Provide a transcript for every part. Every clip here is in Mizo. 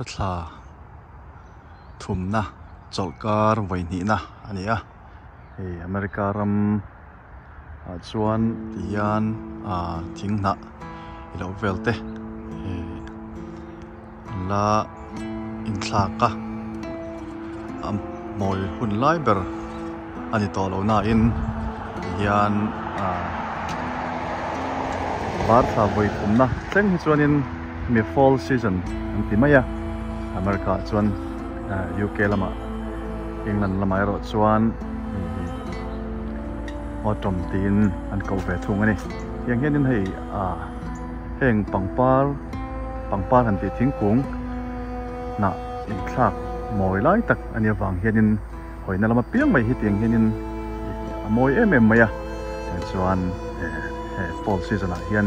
Bar thla thumna chawlhkar vawihnihna a ni a hei America ram ah chuan ti hian ah thing hnah i lo vel te eh an la inthlak a a mawi hun lai ber a ni tawh lo nain ti hian ah bar thla vawi thumna thleng hi chuanin mi fall season an ti mai a America ah chuan UK lamah England lamah erawh chuan autumn tiin an koh ve thung a ni tiang hianin hei ah heng pangpar pangpar han tih thingkung hnah inthlak mawi lai tak a nih avang hianin hawina lama piang mai hi tiang hianin a mawi em em mai a tiang chuan he fall season ah hian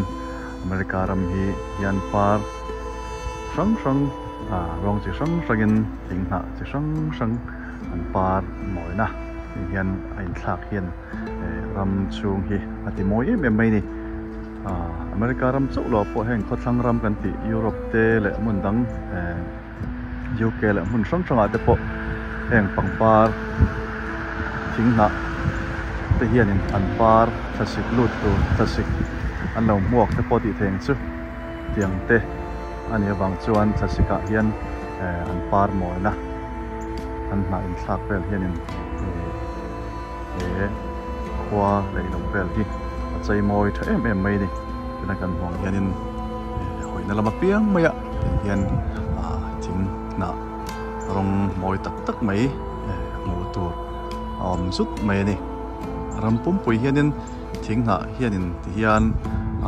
America ram hi hian par hrang hrang ah rawng chi hrang hrangin thing hnah chi hrang hrang an par mawina tih hian a inthlak hian eh ram chhung hi a ti mawi em em mai a ni ah America ram chauh loh pawh heng khawthlang ram kan tih Europe te leh hmun dang eh UK leh hmun hrang hrangah te pawh heng pangpar thing hnah te hianin an par thlasik lut tur thlasik an lo hmuak te pawh tih theih ang chu tiang te a nih avang chuan thlasik ah hian eh an par mawina an hnah inthlak vel hianin eh he khua leh ilo vel hi a chei mawi tha em em mai a ni tuna kan hmuh ang hianin eh hawina lam apiang mai ah tiang hian ah thing hnah rawng mawi tak tak mai eh hmuh tur a awm zut mai a ni ram pumpui hianin thing hnah hianin ti hian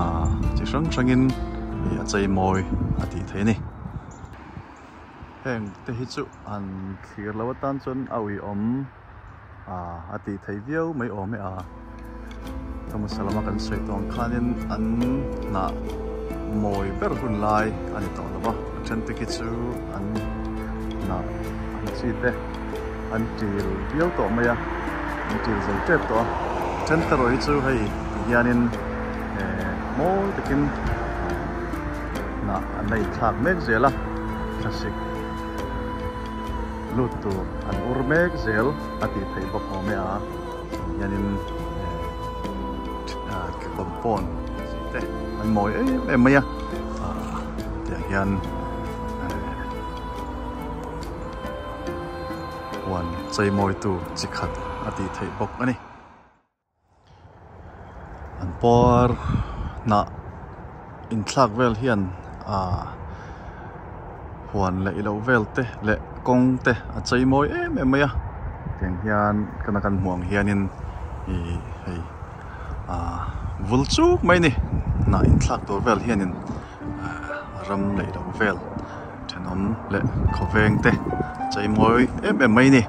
ah chi hrang hrangin ih a chei mawi a tih theih a ni. Heng te hi chu han thlir loh atan chuan a uiawm ah a tih theih viau mai awm e a ka hmasa lama kan sawi tawh ang khanin an hnah mawi ber hun lai a ni tawh lo va a then te khi chu an hnah ang chi te an til viau tawh mai a an til zo tep tawh a then te erawh hi chu hei ti hianin eh mawi takin hnah an la inthlak mek zel a thlasik lut tur an ur mek zel a tih theih bawk awm e a hianin eh kekawr pawn chi te an mawi em em mai a ah tiang hian eh huan chei mawi tu chi khat a tih theih bawk a ni. An par hnah inthlak vel hian ah huan leh ilo vel te leh kawng te a chei mawi em em mai a tiang hian kana kan hmuh ang hianin ih hei ah vul chuk mai a ni hnah inthlak tur vel hianin ah ram leh ilo vel thenawm leh khawveng te a chei mawi em em mai a ni.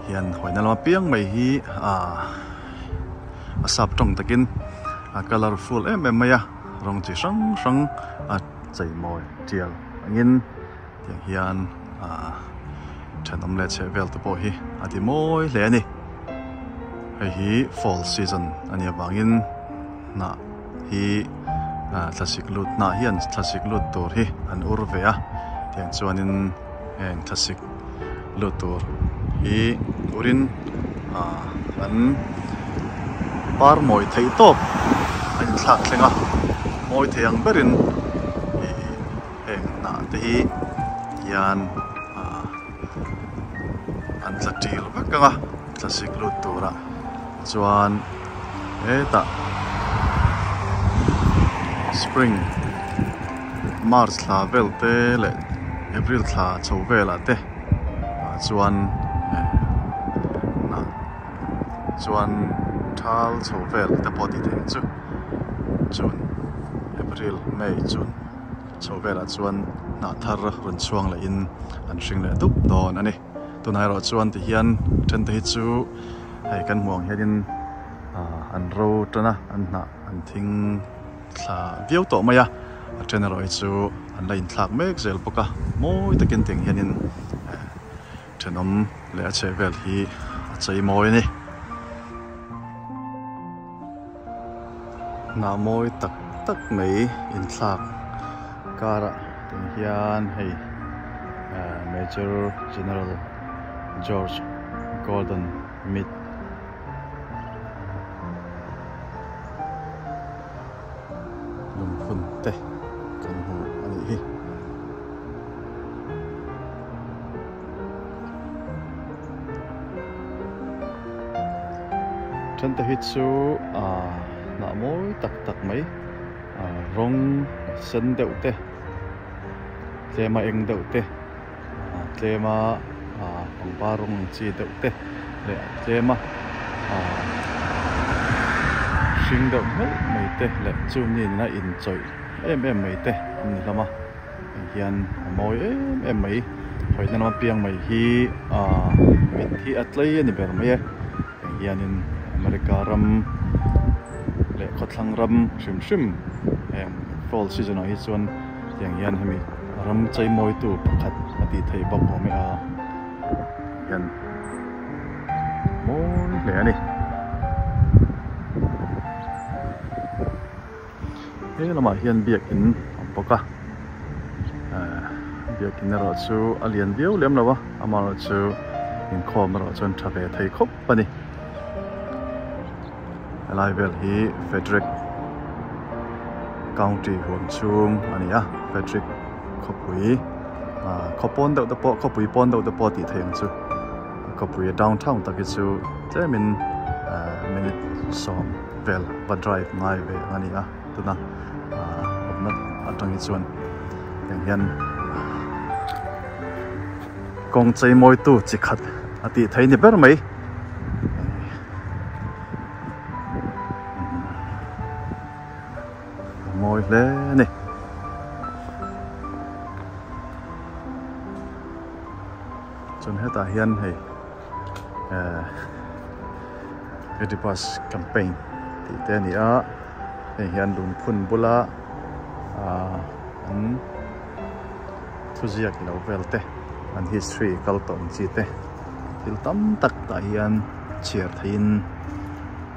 Hian hawina lama piang mai hi ah a sap tawng takin a colourful em em mai a rawng chi hrang hrang a chei mawi tial angin tiang hian ah thenawm leh chheh vel te pawh hi a ti mawi hle a ni hei hi fall season a nih avangin hnah hi ah thlasik lut hnah hian thlasik lut tur hi an ur ve a tiang chuanin heng thlasik lut tur hi turin ah an par mawi theih tawp a inthlak thleng a mawi thei ang berin ih heng hnah te hi hian ah an tla til vek ang a thlasik lut turah chuan hetah spring march thla vel te leh april thla chho velah te ah chuan eh ah chuan thal chho vel te pawh tih theih ang chu june april may june chho velah chuan hnah thar rawn chhuang leh in an hring leh dup dawn a ni. Tunah erawh chuan ti hian then te hi chu hei kan hmuh ang hianin ah an ro tan a an hnah an thing thla viau tawh mai a a then erawh hi chu an la inthlak mek zel bawk a mawi takin tiang hianin eh thenawm leh a chheh vel hi a chei mawi a ni. Hnah mawi tak tak mai inthlak karah tiang hian hei. Major General George Gordon Meade. Lungphun te kan hmu a nih hi. Then te hi chu ah hnah mawi tak tak mai ah rawng sen deuh te tlema eng deuh te ah tlema ah pangpar rawng ang chi deuh te leh tlema ah hring deuh hmelh mai te leh chu ni nena inchawih em em mai te an ni hlawm a. Hei hian a mawi em em mai hawihna lama piang mai hi ahh mit hi a tlei a ni ber mai e hei hianin America ram leh khawthlang ram hrim hrim heng fall season ah hi chuan tiang hian hemi ram chei mawi tu pakhat a tih theih bawk awm e a hian mawi hle a ni. He lamah hian biakin a awm bawk a ehh biakin erawh chu a lian viau lem lo a amaherawhchu inkhawm erawh chuan tha ve thei khawp a ni helai vel hi Frederick county huam chhung a ni a Frederick khawpui ah khaw pawn deuh te pawh khawpui pawn deuh te pawh tih theih ang chu khawpui downtown tak hi chu tlemin ehh minute sawm. Vel va drive ngai ve ang a ni a tuna ah awmna atang hi chuan tiang hian kawng chei mawi tu chi khat a tih theih ni ber mai a mawi hle a ni. Chuan hetah hian hei eh Oedipus campaign tih te a ni a hei hian lungphun bula ah an thuziak ilo vel te an history kal tawh ang chi te thil tam tak tah hian chhiar theihin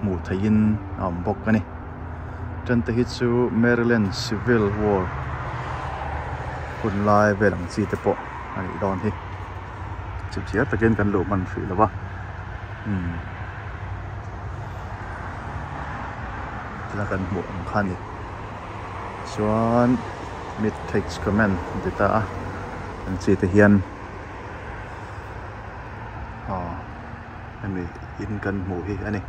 hmuh theihin a awm bawk a ni then te hi chu Maryland civil war hun lai vel ang chi te pawh a nih dawn hi. Chipchiar takin kan luh hman hrih lo va umm tuna kan hmuh ang kha a ni chuan meat takes command an ti ta a an chi te hian aw hemi in kan hmuh hi a ni.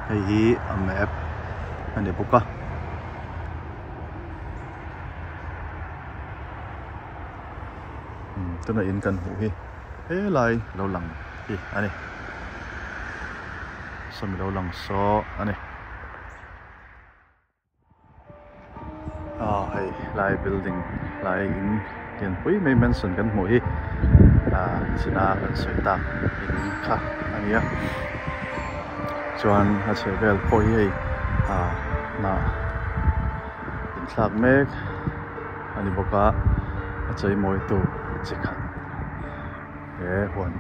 Hei hi a map a ni bawk a umm tuna in kan hmuh hi helai lo lang hi a ni sawmi lo lang saw a ni. Aw hei lai building lai in lianpui mai mansion kan hmuh hi ah china kan sawi tak in kha a ni a chuan a chheh vel pawh hi hei ah hnah inthlak mek a ni bawk a a chei mawi tu chi khat he huan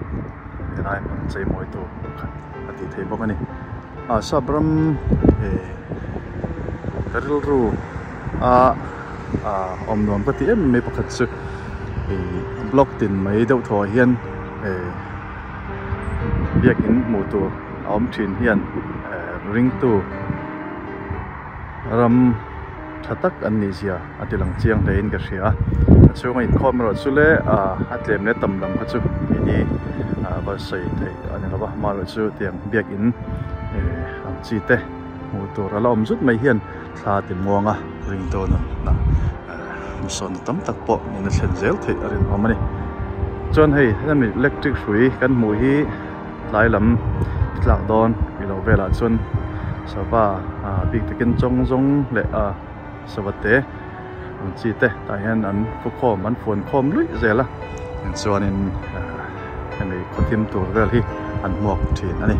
helai hmun chei mawi tu pakhat a tih theih bawk a ni ah sap ram eh ka rilru a ah awm nuam ka ti em mai pakhat chu ih block tin mai deuh thaw ah hian eh biakin hmuh tur a awm thin hian eh ringtu ram tha tak an nih zia a ti lang chiang hle in ka hria a a chhunga inkhawm erawh chu le ah a tlem leh tam lam kha chu keini ah va sawi theih a ni lo va amaherawh chu tiang biakin eh ang chi te hmuh tur a la awm zut mai hian thla ti muang a ring dawn a na eh hmasawnna tam tak pawh min a thlen zel theih a rinawm a ni chuan hei hemi electric hrui kan hmuh hi tlai lam tlak dawn tih loh velah chuan sava ah bik takin chawng zawng leh ah sava te ang chi te tah hian an fu khawm an fuan khawm luih zel a chuanin hemi khawthim tur vel hi an hmuak thin a ni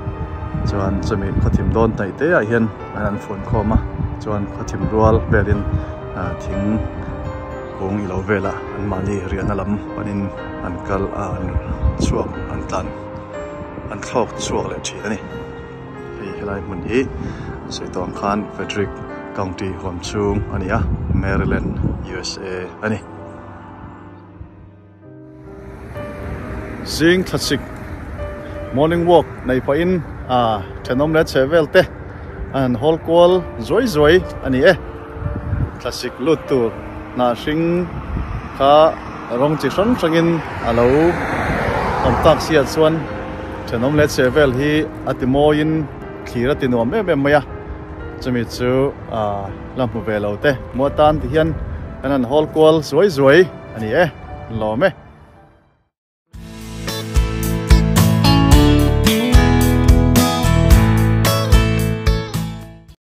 chuan chumi khawthim dawn hnaih te ah hian an fuan khawm a chuan khawthim rual velin ah thing kung ilo velah an mahni riahna lam panin an kal a an chhuak an tlan an thlawk chhuak leh thin a ni. Hei helai. Helai hmun hi sawi tawh ang khan Frederick County huam chhung a ni a, Maryland, USA a ni. Zing thlasik morning walk nei pahin a thenawm leh chheh vel te an han hawl kual zuai zuai a ni e. Thlasik lut tur hnah hring kha rawng chi hrang hrangin a lo awm tak siah chuan thenawm leh chheh vel hi a ti mawiin thlir a ti nuam em em mai a, chumi chu la hmu ve lo te hmuh atan ti hian kan han hawl kual zuai zuai a ni e, lawm e.